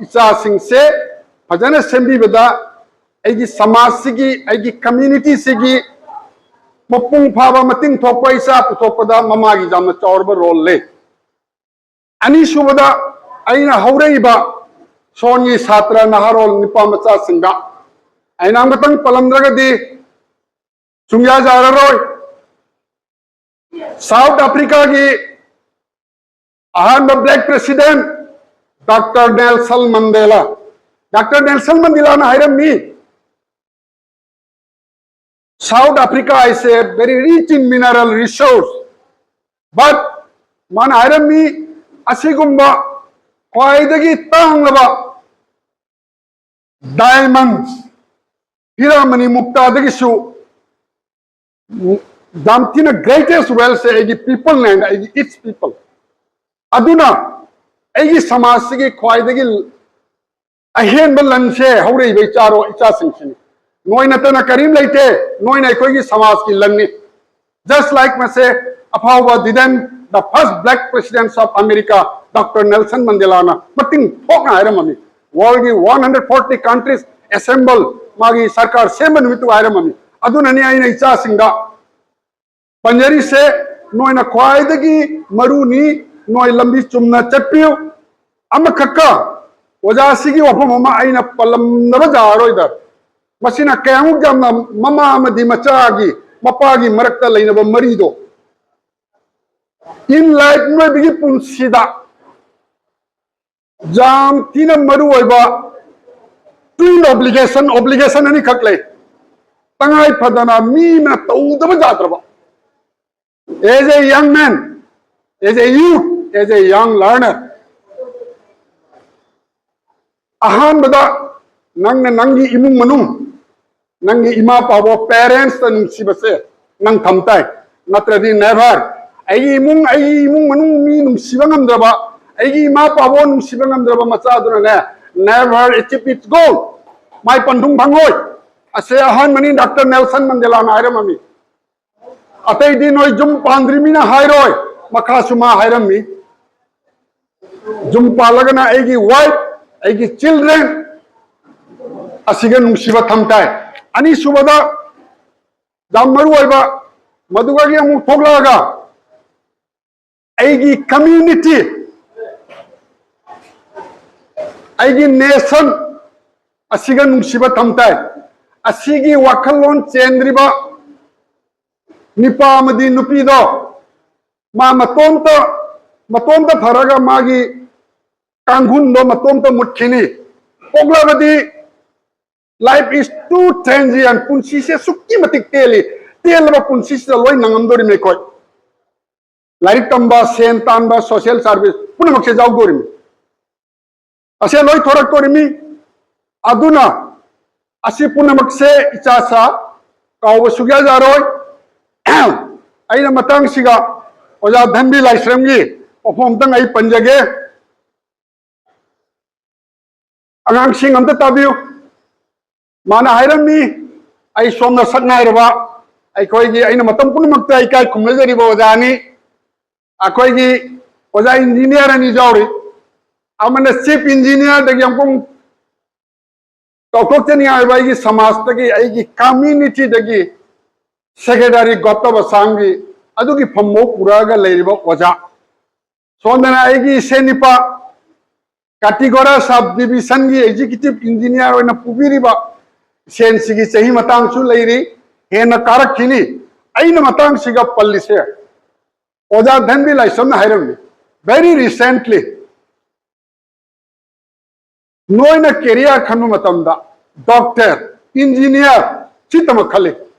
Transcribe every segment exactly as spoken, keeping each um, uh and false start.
ꯏꯆꯥꯁꯤꯡꯁꯦ ꯐꯖꯅ ꯁꯦꯝꯕꯤꯕꯗ, ꯑꯩꯒꯤ ꯁꯃꯥꯖꯁꯤꯒꯤ, ꯑꯩꯒꯤ community ꯁꯤꯒꯤ ꯃꯄꯨꯡ ꯐꯥꯕ ꯃꯇꯤꯡ ꯊꯣꯛꯄ ꯏꯆꯥ ꯄꯨꯊꯣꯛꯄꯗ ꯃꯃꯥꯒꯤ ꯌꯥꯝꯅ ꯆꯥꯎꯔꯕ role ꯂꯩ꯫ ꯑꯅꯤꯁꯨꯕꯗ, ꯑꯩꯅ ꯍꯧꯔꯛꯏꯕ ꯁꯣꯟꯒꯤ ꯁꯥꯇ꯭ꯔ ꯅꯍꯥꯔꯣꯜ ꯅꯨꯄꯥ ꯃꯆꯥꯁꯤꯡꯗ ꯑꯩꯅ ꯑꯃꯈꯛꯇꯪ ꯄꯜꯂꯝꯗ꯭ꯔꯒꯗꯤ ꯁꯨꯡꯌꯥ ꯌꯥꯔꯔꯣꯏ꯫ South Africa ꯒꯤ ꯑꯍꯥꯟꯕ black president Doctor Nelson Mandela꯫ Doctor Nelson Mandela ꯅ ꯍꯥꯏꯔꯝꯃꯤ, South Africa is a very rich in mineral resource, but ꯃꯥꯅ ꯍꯥꯏꯔꯝꯃꯤ, ꯑꯁꯤꯒꯨꯝꯕ ꯈ꯭ꯋꯥꯏꯗꯒꯤ ꯇꯥꯡꯂꯕ diamonds, ꯍꯤꯔꯥꯃꯅꯤ ꯃꯨꯛꯇꯥꯗꯒꯤꯁꯨ ꯌꯥꯝ ꯊꯤꯅ greatest wealth ꯁꯦ ꯑꯩꯒꯤ people ꯅꯦ, ꯑꯩꯒꯤ its people꯫ ꯑꯗꯨꯅ ꯑꯩꯒꯤ ꯁꯃꯥꯖꯁꯤꯒꯤ ꯈ꯭ꯋꯥꯏꯗꯒꯤ ꯑꯍꯦꯟꯕ ꯂꯟꯁꯦ ꯍꯧꯔꯛꯏꯕ ꯏꯆꯥꯔꯣ ꯏꯆꯥꯁꯤꯡꯁꯤꯅꯤ꯫ ꯅꯣꯏ ꯅꯠꯇꯅ ꯀꯔꯤꯝ ꯂꯩꯇꯦ, ꯅꯣꯏꯅ ꯑꯩꯈꯣꯏꯒꯤ ꯁꯃꯥꯖꯀꯤ ꯂꯟꯅꯤ꯫ Just like ꯃꯁꯦ ꯑꯐꯥꯎꯕ didn't the first black president of America Doctor Nelson Mandela ꯅ ꯃꯇꯤꯡ ꯊꯣꯛꯅ ꯍꯥꯏꯔꯝꯃꯝꯃꯤ꯫ World ꯒꯤ one hundred forty countries assemble, ꯃꯥꯒꯤ ꯁꯔꯀꯥꯔ ꯁꯦꯝꯕ ꯅꯨꯃꯤꯠꯇꯨ ꯍꯥꯏꯔꯝꯃꯝꯃꯤ꯫ ꯑꯗꯨꯅꯅꯤ ꯑꯩꯅ ꯏꯆꯥꯁꯤꯡꯗ ꯄꯟꯖꯔꯤꯁꯦ, ꯅꯣꯏꯅ ꯈ꯭ꯋꯥꯏꯗꯒꯤ ꯃꯔꯨꯅꯤ, ꯅꯣꯏ ꯂꯝꯕꯤ ꯆꯨꯝꯅ ꯆꯠꯄꯤꯌꯨ꯫ ꯑꯃꯈꯛꯀ ꯑꯣꯖꯥꯁꯤꯒꯤ ꯋꯥꯐꯝ ꯑꯃ ꯑꯩꯅ ꯄꯜꯂꯝꯗꯕ ꯌꯥꯔꯔꯣꯏꯗ꯫ ꯃꯁꯤꯅ ꯀꯌꯥꯃꯨꯛ ꯌꯥꯝꯅ ꯃꯃꯥ ꯑꯃꯗꯤ ꯃꯆꯥꯒꯤ, ꯃꯄꯥꯒꯤ ꯃꯔꯛꯇ ꯂꯩꯅꯕ ꯃꯔꯤꯗꯣ in life, ꯃꯤꯑꯣꯏꯕꯒꯤ ꯄꯨꯟꯁꯤꯗ ꯌꯥꯝ ꯊꯤꯅ ꯃꯔꯨ ꯑꯣꯏꯕ twin obligation, obligation ꯑꯅꯤꯈꯛ ꯂꯩ꯫ ꯇꯉꯥꯏ ꯐꯗꯅ ꯃꯤꯅ ꯇꯧꯗꯕ ꯌꯥꯗ꯭ꯔꯕ, as a young man, as a youth, as a young learner, ꯑꯍꯥꯟꯕꯗ ꯅꯪꯅ ꯅꯪꯒꯤ ꯏꯃꯨꯡ ꯃꯅꯨꯡ, ꯅꯪꯒꯤ ꯏꯃꯥ ꯄꯥꯕꯣ, parents ꯇ ꯅꯨꯡꯁꯤꯕꯁꯦ ꯅꯪ ꯊꯝ ꯇꯥꯏ, ꯅꯠꯇ꯭ꯔꯗꯤ never꯫ ꯑꯩꯒꯤ ꯏꯃꯨꯡ, ꯑꯩꯒꯤ ꯏꯃꯨꯡ ꯃꯅꯨꯡ ꯃꯤ ꯅꯨꯡꯁꯤꯕ ꯉꯝꯗ꯭ꯔꯕ, ꯑꯩꯒꯤ ꯏꯃꯥ ꯄꯥꯕꯣ ꯅꯨꯡꯁꯤꯕ ꯉꯝꯗ꯭ꯔꯕ ꯃꯆꯥꯗꯨꯅꯅꯦ, never achieve its goal, ꯃꯥꯏ ꯄꯟꯊꯨꯡ ꯐꯪꯉꯣꯏ꯫ ꯑꯁꯦ ꯑꯍꯥꯟꯕꯅꯤ, ꯗꯥꯛꯇꯔ ꯅꯦꯜꯁꯟ ꯃꯟꯗꯦꯂꯥꯅ ꯍꯥꯏꯔꯝꯃꯃꯤ꯫ ꯑꯇꯩꯗꯤ ꯅꯣꯏ ꯌꯨꯝ ꯄꯥꯟꯗ꯭ꯔꯤꯃꯤꯅ ꯍꯥꯏꯔꯣꯏ, ꯃꯈꯥꯁꯨ ꯃꯥ ꯍꯥꯏꯔꯝꯃꯤ꯫ ꯌꯨꯝ ꯄꯥꯜꯂꯒꯅ ꯑꯩꯒꯤ wife, ꯑꯩꯒꯤ children ꯑꯁꯤꯒ ꯅꯨꯡꯁꯤꯕ ꯊꯝ ꯇꯥꯏ꯫ ꯑꯅꯤꯁꯨꯕꯗ ꯌꯥꯝ ꯃꯔꯨ ꯑꯣꯏꯕ, ꯃꯗꯨꯗꯒꯤ ꯑꯃꯨꯛ ꯊꯣꯛꯂꯛꯑꯒ ꯑꯩꯒꯤ community, ꯑꯩꯒꯤ nation ꯑꯁꯤꯒ ꯅꯨꯡꯁꯤꯕ ꯊꯝ ꯇꯥꯏ꯫ ꯑꯁꯤꯒꯤ ꯋꯥꯈꯜꯂꯣꯟ ꯆꯦꯟꯗ꯭ꯔꯤꯕ ꯅꯤꯄꯥ ꯑꯃꯗꯤ ꯅꯨꯄꯤꯗꯣ, ꯃꯥ ꯃꯇꯣꯝꯇ, ꯃꯇꯣꯝꯇ ꯐꯔꯒ ꯃꯥꯒꯤ ꯀꯥꯡꯈꯨꯜꯗꯣ ꯃꯇꯣꯝꯇ ꯃꯨꯠꯈꯤꯅꯤ꯫ ꯄꯣꯛꯂꯕꯗꯤ life is too transient, ꯄꯨꯟꯁꯤꯁꯦ ꯑꯁꯨꯛꯀꯤ ꯃꯇꯤꯛ ꯇꯦꯜꯂꯤ꯫ ꯇꯦꯜꯂꯕ ꯄꯨꯟꯁꯤꯁꯤꯗ ꯂꯣꯏ ꯅꯪꯉꯝꯗꯣꯔꯤꯃꯤ ꯑꯩꯈꯣꯏ꯫ ꯂꯥꯏꯔꯤꯛ ꯇꯝꯕ, ꯁꯦꯟ ꯇꯥꯟꯕ, social service ꯄꯨꯝꯅꯃꯛꯁꯦ ꯌꯥꯎꯗꯣꯔꯤꯃꯤ꯫ ꯑꯁꯦ ꯂꯣꯏ ꯊꯣꯔꯛꯇꯣꯔꯤꯃꯤ꯫ ꯑꯗꯨꯅ ꯑꯁꯤ ꯄꯨꯝꯅꯃꯛꯁꯦ ꯏꯆꯥꯁꯥ ꯀꯥꯎꯕ ꯁꯨꯛꯌꯥ ꯌꯥꯔꯣꯏ꯫ ꯑꯩꯅ ꯃꯇꯥꯡꯁꯤꯒ ꯑꯣꯖꯥ ꯙꯟꯕꯤ ꯂꯥꯏꯁ꯭ꯔꯝꯒꯤ ꯋꯥꯐꯝ ꯑꯝꯇꯪ ꯑꯩ ꯄꯟꯖꯒꯦ꯫ ꯑꯉꯥꯡꯁꯤꯡ ꯑꯝꯇ ꯇꯥꯕꯤꯌꯨ꯫ ꯃꯥꯅ ꯍꯥꯏꯔꯝꯃꯤ, ꯑꯩ ꯁꯣꯝꯅ ꯁꯛ ꯅꯥꯏꯔꯕ ꯑꯩꯈꯣꯏꯒꯤ, ꯑꯩꯅ ꯃꯇꯝ ꯄꯨꯝꯅꯃꯛꯇ ꯏꯀꯥꯏ ꯈꯨꯝꯅꯖꯔꯤꯕ ꯑꯣꯖꯥꯅꯤ꯫ ꯑꯩꯈꯣꯏꯒꯤ ꯑꯣꯖꯥ engineer ꯑꯅꯤ ꯌꯥꯎꯔꯤ꯫ ꯑꯃꯅ chief engineer ꯗꯒꯤ ꯑꯃꯨꯛ ꯆꯥꯎꯊꯣꯛꯆꯅꯤꯡꯉꯥꯏ ꯑꯣꯏꯕ ꯑꯩꯒꯤ ꯁꯃꯥꯖꯇꯒꯤ, ꯑꯩꯒꯤ community ꯗꯒꯤ secretary ꯒꯣꯇꯝ ꯑꯁꯥꯝꯒꯤ ꯑꯗꯨꯒꯤ ꯐꯝꯐꯥꯎ ꯄꯨꯔꯛꯑꯒ ꯂꯩꯔꯤꯕ ꯑꯣꯖꯥ꯫ ꯁꯣꯝꯗꯅ ꯑꯩꯒꯤ ꯏꯁꯦꯟ ꯅꯤꯄꯥ ꯀꯥꯇꯤꯒꯣꯔꯥ sub division ꯒꯤ executive engineer ꯑꯣꯏꯅ ꯄꯨꯕꯤꯔꯤꯕ ꯏꯁꯦꯟꯁꯤꯒꯤ ꯆꯍꯤ ꯃꯇꯥꯡꯁꯨ ꯂꯩꯔꯤ, ꯍꯦꯟꯅ ꯀꯥꯔꯛꯈꯤꯅꯤ꯫ ꯑꯩꯅ ꯃꯇꯥꯡꯁꯤꯒ ꯄꯜꯂꯤꯁꯦ, ꯑꯣꯖꯥ ꯙꯟꯕꯤ ꯂꯥꯏꯁ꯭ꯔꯝꯅ ꯍꯥꯏꯔꯝꯃꯤ, very recently, ꯅꯣꯏꯅ career ꯈꯟꯕ ꯃꯇꯝꯗ doctor, engineer ꯁꯤ ꯇꯃꯛ ꯈꯜꯂꯤ,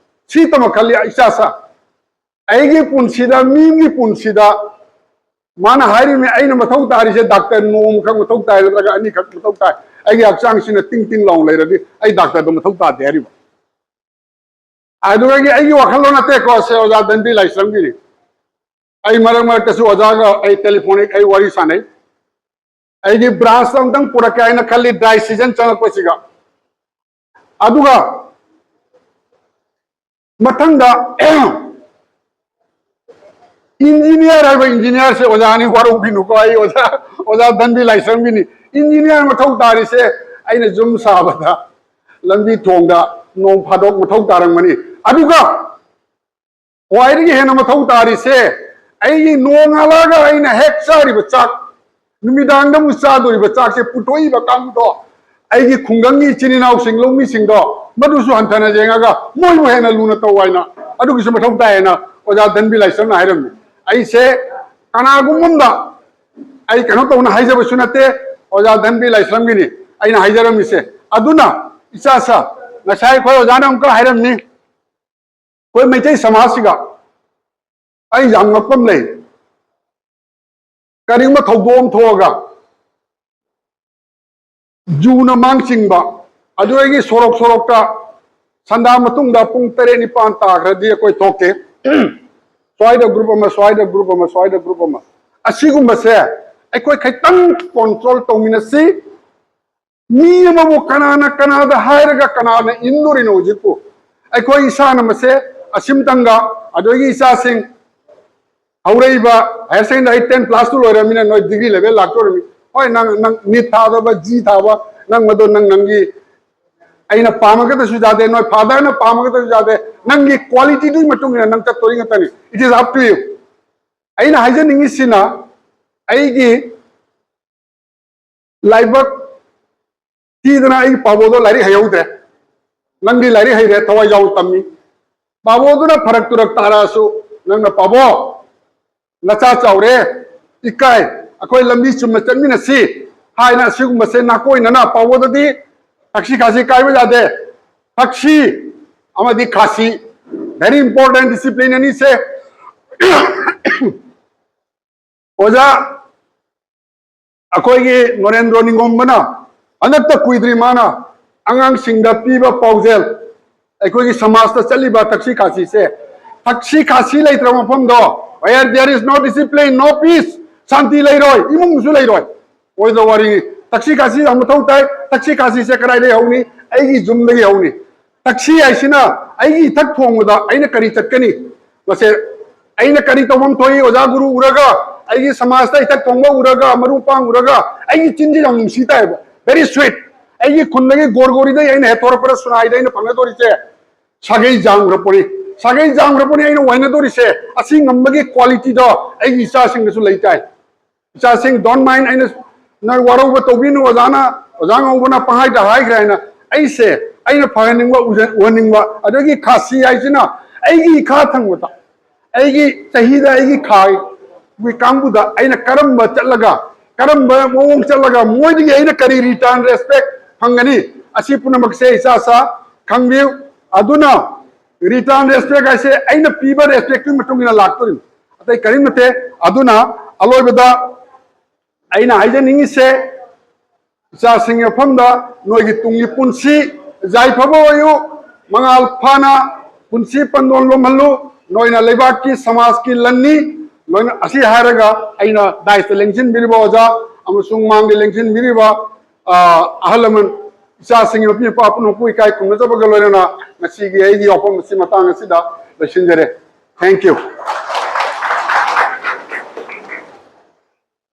ꯁꯤ ꯇꯃꯛ ꯈꯜꯂꯤ꯫ ꯏꯆꯥꯁꯥ, ꯑꯩꯒꯤ ꯄꯨꯟꯁꯤꯗ, ꯃꯤꯒꯤ ꯄꯨꯟꯁꯤꯗ ꯃꯥꯅ ꯍꯥꯏꯔꯤꯕꯅꯤ, ꯑꯩꯅ ꯃꯊꯧ ꯇꯥꯔꯤꯁꯦ doctor ꯅꯣꯡꯃꯈꯛ ꯃꯊꯧ ꯇꯥꯏ ꯅꯠꯇ꯭ꯔꯒ ꯑꯅꯤꯈꯛ ꯃꯊꯧ ꯇꯥꯏ꯫ ꯑꯩꯒꯤ ꯍꯛꯆꯥꯡꯁꯤꯅ ꯇꯤꯡ ꯇꯤꯡ ꯂꯥꯎꯅ ꯂꯩꯔꯗꯤ ꯑꯩ doctor ꯗꯣ ꯃꯊꯧ ꯇꯥꯗꯦ ꯍꯥꯏꯔꯤꯕ꯫ ꯑꯗꯨꯗꯒꯤ ꯑꯩꯒꯤ ꯋꯥꯈꯜꯂꯣꯟ ꯅꯠꯇꯦꯀꯣ, ꯁꯦ ꯑꯣꯖꯥ ꯙꯟꯕꯤ ꯂꯥꯏꯁ꯭ꯔꯝꯒꯤꯅꯤ꯫ ꯑꯩ ꯃꯔꯛ ꯃꯔꯛꯇꯁꯨ ꯑꯣꯖꯥꯒ ꯑꯩ telephonic ꯑꯩ ꯋꯥꯔꯤ ꯁꯥꯟꯅꯩ꯫ ꯑꯩꯒꯤ branch ꯇ ꯑꯝꯇꯪ ꯄꯨꯔꯛꯀꯦ ꯍꯥꯏꯅ ꯈꯜꯂꯤ, dry season ꯆꯪꯉꯛꯄꯁꯤꯒ꯫ ꯑꯗꯨꯒ ꯃꯊꯪꯗ engineer ꯍꯥꯏꯕ engineer ꯁꯦ ꯑꯣꯖꯥꯅꯤ, ꯋꯥꯔꯧꯕꯤꯅꯨꯀꯣ, ꯑꯩ ꯑꯣꯖꯥ, ꯑꯣꯖꯥ ꯙꯟꯕꯤ ꯂꯥꯏꯁ꯭ꯔꯝꯒꯤꯅꯤ꯫ ꯏꯟꯖꯤꯅꯤꯌꯥꯔ ꯃꯊꯧ ꯇꯥꯔꯤꯁꯦ ꯑꯩꯅ ꯌꯨꯝ ꯁꯥꯕꯗ, ꯂꯝꯕꯤ ꯊꯣꯡꯗ ꯅꯣꯡ ꯐꯥꯗꯣꯛ ꯃꯊꯧ ꯇꯥꯔꯝꯒꯅꯤ꯫ ꯑꯗꯨꯒ ꯈ꯭ꯋꯥꯏꯗꯒꯤ ꯍꯦꯟꯅ ꯃꯊꯧ ꯇꯥꯔꯤꯁꯦ ꯑꯩꯒꯤ ꯅꯣꯡꯉꯥꯜꯂꯒ ꯑꯩꯅ ꯍꯦꯛ ꯆꯥꯔꯤꯕ ꯆꯥꯛ, ꯅꯨꯃꯤꯗꯥꯡꯗ ꯑꯃꯨꯛ ꯆꯥꯗꯣꯔꯤꯕ ꯆꯥꯛꯁꯦ ꯄꯨꯊꯣꯛꯏꯕ ꯀꯥꯡꯕꯨꯗꯣ, ꯑꯩꯒꯤ ꯈꯨꯡꯒꯪꯒꯤ ꯏꯆꯤꯟ ꯏꯅꯥꯎꯁꯤꯡ, ꯂꯧꯃꯤꯁꯤꯡꯗꯣ, ꯃꯗꯨꯁꯨ ꯍꯟꯊꯅ ꯌꯦꯡꯉꯒ ꯃꯣꯏꯕꯨ ꯍꯦꯟꯅ ꯂꯨꯅ ꯇꯧ ꯍꯥꯏꯅ ꯑꯗꯨꯒꯤꯁꯨ ꯃꯊꯧ ꯇꯥꯏ ꯍꯥꯏꯅ ꯑꯣꯖꯥ ꯙꯟꯕꯤ ꯂꯥꯏꯁ꯭ꯔꯝꯅ ꯍꯥꯏꯔꯝꯃꯤ꯫ ꯑꯩꯁꯦ ꯀꯅꯥꯒꯨꯝꯕ ꯑꯃꯗ ꯑꯩ ꯀꯩꯅꯣ ꯇꯧꯅ ꯍꯥꯏꯖꯕꯁꯨ ꯅꯠꯇꯦ, ꯑꯣꯖꯥ ꯙꯟꯕꯤ ꯂꯥꯏꯁ꯭ꯔꯝꯒꯤꯅꯤ ꯑꯩꯅ ꯍꯥꯏꯖꯔꯝꯃꯤꯁꯦ꯫ ꯑꯗꯨꯅ ꯏꯆꯥ ꯁꯥ, ꯉꯁꯥꯏ ꯑꯩꯈꯣꯏ ꯑꯣꯖꯥꯅ ꯑꯃꯨꯛꯀ ꯍꯥꯏꯔꯝꯃꯤ, ꯑꯩꯈꯣꯏ ꯃꯩꯇꯩ ꯁꯃꯥꯖꯁꯤꯒ ꯑꯩ ꯌꯥꯝ ꯉꯛꯄ ꯑꯃ ꯂꯩ꯫ ꯀꯔꯤꯒꯨꯝꯕ ꯊꯧꯗꯣꯛ ꯑꯃ ꯊꯣꯛꯑꯒ ꯖꯨꯅ ꯃꯥꯡ ꯆꯤꯡꯕ, ꯑꯗꯨꯗꯒꯤ ꯁꯣꯔꯣꯛ ꯁꯣꯔꯣꯛꯇ ꯁꯟꯗꯥ ꯃꯇꯨꯡꯗ ꯄꯨꯡ ꯇꯔꯦꯠ ꯅꯤꯄꯥꯟ ꯇꯥꯈ꯭ꯔꯗꯤ ꯑꯩꯈꯣꯏ ꯊꯣꯛꯇꯦ꯫ ꯁ꯭ꯋꯥꯏꯗ ꯒ꯭ꯔꯨꯞ ꯑꯃ, ꯁ꯭ꯋꯥꯏꯗ ꯒ꯭ꯔꯨꯞ ꯑꯃ, ꯁ꯭ꯋꯥꯏꯗ ꯒ꯭ꯔꯨꯞ ꯑꯃ, ꯑꯁꯤꯒꯨꯝꯕꯁꯦ ꯑꯩꯈꯣꯏ ꯈꯤꯇꯪ ꯀꯣꯟꯇ꯭ꯔꯣꯜ ꯇꯧꯃꯤꯟꯅꯁꯤ꯫ ꯃꯤ ꯑꯃꯕꯨ ꯀꯅꯥꯅ ꯀꯅꯥꯗ ꯍꯥꯏꯔꯒ ꯀꯅꯥꯅ ꯏꯟꯗꯣꯔꯤꯅꯣ ꯍꯧꯖꯤꯛꯄꯨ? ꯑꯩꯈꯣꯏ ꯏꯁꯥꯅ ꯃꯁꯦ ꯑꯁꯤꯝꯇꯪꯒ, ꯑꯗꯨꯗꯒꯤ ꯏꯆꯥꯁꯤꯡ ꯍꯧꯔꯛꯏꯕ ꯍꯥꯌꯔ ꯁꯦꯀꯦꯟꯗꯔꯤ, ꯑꯩ ꯇꯦꯟ ꯀ꯭ꯂꯥꯁ ꯇꯨ ꯂꯣꯏꯔꯃꯤꯅ ꯅꯣꯏ ꯗꯤꯒ꯭ꯔꯤ ꯂꯦꯚꯦꯜ ꯂꯥꯛꯇꯣꯔꯃꯤ꯫ ꯍꯣꯏ, ꯅꯪ, ꯅꯪ ꯅꯤꯠ ꯊꯥꯗꯕ, ꯖꯤ ꯊꯥꯕ, ꯅꯪ ꯃꯗꯣ ꯅꯪ ꯅꯪꯒꯤ, ꯑꯩꯅ ꯄꯥꯝꯃꯒꯗꯁꯨ ꯌꯥꯗꯦ, ꯅꯣꯏ ꯐꯥꯗꯔꯅ ꯄꯥꯝꯃꯒꯗꯁꯨ ꯌꯥꯗꯦ, ꯅꯪꯒꯤ ꯀ꯭ꯋꯥꯂꯤꯇꯤꯗꯨꯒꯤ ꯃꯇꯨꯡ ꯏꯟꯅ ꯅꯪ ꯆꯠꯇꯣꯔꯤ ꯉꯥꯛꯇꯅꯤ꯫ It is up to you. ꯑꯩꯅ ꯍꯥꯏꯖꯅꯤꯡꯉꯤꯁꯤꯅ, ꯑꯩꯒꯤ ꯂꯥꯏꯕꯛ ꯊꯤꯗꯅ ꯑꯩꯒꯤ ꯄꯥꯕꯣꯗꯣ ꯂꯥꯏꯔꯤꯛ ꯍꯩꯍꯧꯗ꯭ꯔꯦ꯫ ꯅꯪꯗꯤ ꯂꯥꯏꯔꯤꯛ ꯍꯩꯔꯦ, ꯊꯋꯥꯏ ꯌꯥꯎꯅ ꯇꯝꯃꯤ꯫ ꯄꯥꯕꯣꯗꯨꯅ ꯐꯔꯛ ꯇꯨꯔꯛ ꯇꯥꯔꯛꯑꯁꯨ ꯅꯪꯅ, "ꯄꯥꯕꯣ, ꯅꯆꯥ ꯆꯥꯎꯔꯦ, ꯏꯀꯥꯏ, ꯑꯩꯈꯣꯏ ꯂꯝꯕꯤ ꯆꯨꯝꯅ ꯆꯠꯃꯤꯟꯅꯁꯤ" ꯍꯥꯏꯅ ꯑꯁꯤꯒꯨꯝꯕꯁꯦ ꯅꯥꯀꯣꯏꯅꯅ ꯄꯥꯕꯣꯗꯗꯤ ꯊꯛꯁꯤ ꯈꯥꯁꯤ ꯀꯥꯏꯕ ꯌꯥꯗꯦ꯫ ꯊꯛꯁꯤ ꯑꯃꯗꯤ ꯈꯥꯁꯤ, very important discipline ꯑꯅꯤꯁꯦ꯫ ꯑꯣꯖꯥ, ꯑꯩꯈꯣꯏꯒꯤ ꯅꯣꯔꯦꯟꯗ꯭ꯔꯣ ꯅꯤꯡꯒꯣꯝꯕꯅ ꯍꯟꯗꯛꯇ ꯀꯨꯏꯗ꯭ꯔꯤ ꯃꯥꯅ ꯑꯉꯥꯡꯁꯤꯡꯗ ꯄꯤꯕ ꯄꯥꯎꯖꯦꯜ, ꯑꯩꯈꯣꯏꯒꯤ ꯁꯃꯥꯖꯇ ꯆꯠꯂꯤꯕ ꯊꯛꯁꯤ ꯈꯥꯁꯤꯁꯦ, ꯊꯛꯁꯤ ꯈꯥꯁꯤ ꯂꯩꯇ꯭ꯔꯕ ꯃꯐꯝꯗꯣ, "Where there is no discipline, no peace", ꯁꯥꯟꯇꯤ ꯂꯩꯔꯣꯏ, ꯏꯃꯨꯡꯁꯨ ꯂꯩꯔꯣꯏ꯫ ꯑꯣꯏꯗꯕ ꯋꯥꯔꯤꯅꯤ꯫ ꯊꯛꯁꯤ ꯈꯥꯁꯤ ꯌꯥꯝ ꯃꯊꯧ ꯇꯥꯏ꯫ ꯊꯛꯁꯤ ꯈꯥꯁꯤꯁꯦ ꯀꯗꯥꯏꯗꯒꯤ ꯍꯧꯅꯤ? ꯑꯩꯒꯤ ꯌꯨꯝꯗꯒꯤ ꯍꯧꯅꯤ꯫ ꯊꯛꯁꯤ ꯍꯥꯏꯁꯤꯅ ꯑꯩꯒꯤ ꯏꯊꯛ ꯊꯣꯡꯕꯗ ꯑꯩꯅ ꯀꯔꯤ ꯆꯠꯀꯅꯤ? ꯃꯁꯦ ꯑꯩꯅ ꯀꯔꯤ ꯇꯧꯐꯝ ꯊꯣꯛꯏ? ꯑꯣꯖꯥ ꯒꯨꯔꯨ ꯎꯔꯒ ꯑꯩꯒꯤ ꯁꯃꯥꯖꯇ ꯏꯊꯛ ꯊꯣꯡꯕ ꯎꯔꯒ, ꯃꯔꯨ ꯄꯥꯡ ꯎꯔꯒ ꯑꯩꯒꯤ ꯆꯤꯟꯁꯤ ꯌꯥꯝ ꯅꯨꯡꯁꯤ ꯇꯥꯏꯕ, very sweet꯫ ꯑꯩꯒꯤ ꯈꯨꯟꯗꯒꯤ ꯒꯣꯔꯒꯣꯔꯤꯗꯒꯤ ꯑꯩꯅ ꯍꯦꯛ ꯊꯣꯔꯛꯄꯗ ꯁꯨꯅꯥꯏꯗ ꯑꯩꯅ ꯐꯪꯒꯗꯧꯔꯤꯁꯦ ꯁꯥꯒꯩ ꯖꯥꯝꯈ꯭ꯔꯄꯣꯠꯅꯤ꯫ ꯁꯥꯒꯩ ꯖꯥꯝꯈ꯭ꯔꯄꯣꯠꯅꯤ ꯑꯩꯅ ꯑꯣꯏꯅꯗꯧꯔꯤꯁꯦ꯫ ꯑꯁꯤ ꯉꯝꯕꯒꯤ quality ꯗꯣ ꯑꯩꯒꯤ ꯏꯆꯥꯁꯤꯡꯗꯁꯨ ꯂꯩ ꯇꯥꯏ꯫ ꯏꯆꯥꯁꯤꯡ, don't mind, ꯑꯩꯅ ꯅꯣꯏ ꯋꯥꯔꯧꯕ ꯇꯧꯕꯤꯅꯨ꯫ ꯑꯣꯖꯥꯅ, ꯑꯣꯖꯥ ꯉꯧꯕꯅ ꯄꯪꯍꯥꯏꯗ ꯍꯥꯏꯈ꯭ꯔꯦ ꯍꯥꯏꯅ ꯑꯩꯁꯦ ꯑꯩꯅ ꯐꯍꯟꯅꯤꯡꯕ, ꯎꯖ-, ꯎꯍꯟꯅꯤꯡꯕ꯫ ꯑꯗꯒꯤ ꯈꯥꯁꯤ ꯍꯥꯏꯁꯤꯅ ꯑꯩꯒꯤ ꯏꯈꯥ ꯊꯪꯕꯗ, ꯑꯩꯒꯤ ꯆꯍꯤꯗ ꯑꯩꯒꯤ ꯈꯥ ꯀꯥꯡꯕꯨꯗ ꯑꯩꯅ ꯀꯔꯝꯕ ꯆꯠꯂꯒ, ꯀꯔꯝꯕ ꯃꯑꯣꯡ ꯆꯠꯂꯒ ꯃꯣꯏꯗꯒꯤ ꯑꯩꯅ ꯀꯔꯤ return respect ꯐꯪꯒꯅꯤ? ꯑꯁꯤ ꯄꯨꯝꯅꯃꯛꯁꯦ ꯏꯆꯥ ꯏꯆꯥ ꯈꯪꯕꯤꯌꯨ꯫ ꯑꯗꯨꯅ return respect ꯍꯥꯏꯁꯦ ꯑꯩꯅ ꯄꯤꯕ respect ꯇꯨꯒꯤ ꯃꯇꯨꯡ ꯏꯟꯅ ꯂꯥꯛꯇꯣꯔꯤꯅꯤ, ꯑꯇꯩ ꯀꯔꯤꯝ ꯅꯠꯇꯦ꯫ ꯑꯗꯨꯅ ꯑꯂꯣꯏꯕꯗ ꯑꯩꯅ ꯍꯥꯏꯖꯅꯤꯡꯉꯤꯁꯦ, ꯏꯆꯥꯁꯤꯡꯒꯤ ꯃꯐꯝꯗ ꯅꯣꯏꯒꯤ ꯇꯨꯡꯒꯤ ꯄꯨꯟꯁꯤ ꯌꯥꯏꯐꯕ ꯑꯣꯏꯌꯨ, ꯃꯉꯥꯜ ꯐꯥꯅ ꯄꯨꯟꯁꯤ ꯄꯟꯗꯣꯟ ꯂꯣꯝꯍꯜꯂꯨ꯫ ꯅꯣꯏꯅ ꯂꯩꯕꯥꯛꯀꯤ, ꯁꯃꯥꯖꯀꯤ ꯂꯟꯅꯤ꯫ ꯂꯣꯏꯅ ꯑꯁꯤ ꯍꯥꯏꯔꯒ ꯑꯩꯅ dais ꯇ ꯂꯦꯡꯁꯤꯟꯕꯤꯔꯤꯕ ꯑꯣꯖꯥ ꯑꯃꯁꯨꯡ ꯃꯥꯡꯗ ꯂꯦꯡꯁꯤꯟꯕꯤꯔꯤꯕ, ꯑ, ꯑꯍꯜ ꯂꯃꯟ, ꯏꯆꯥꯁꯤꯡꯒꯤ ꯃꯄꯤ ꯃꯄꯥ ꯄꯨꯝꯅꯃꯛꯄꯨ ꯏꯀꯥꯏ ꯈꯨꯝꯅꯖꯕꯒ ꯂꯣꯏꯅꯅ ꯉꯁꯤꯒꯤ ꯑꯩꯒꯤ ꯋꯥꯐꯝ ꯑꯁꯤ ꯃꯇꯥꯡ ꯑꯁꯤꯗ ꯂꯣꯏꯁꯤꯟꯖꯔꯦ꯫ Thank you꯫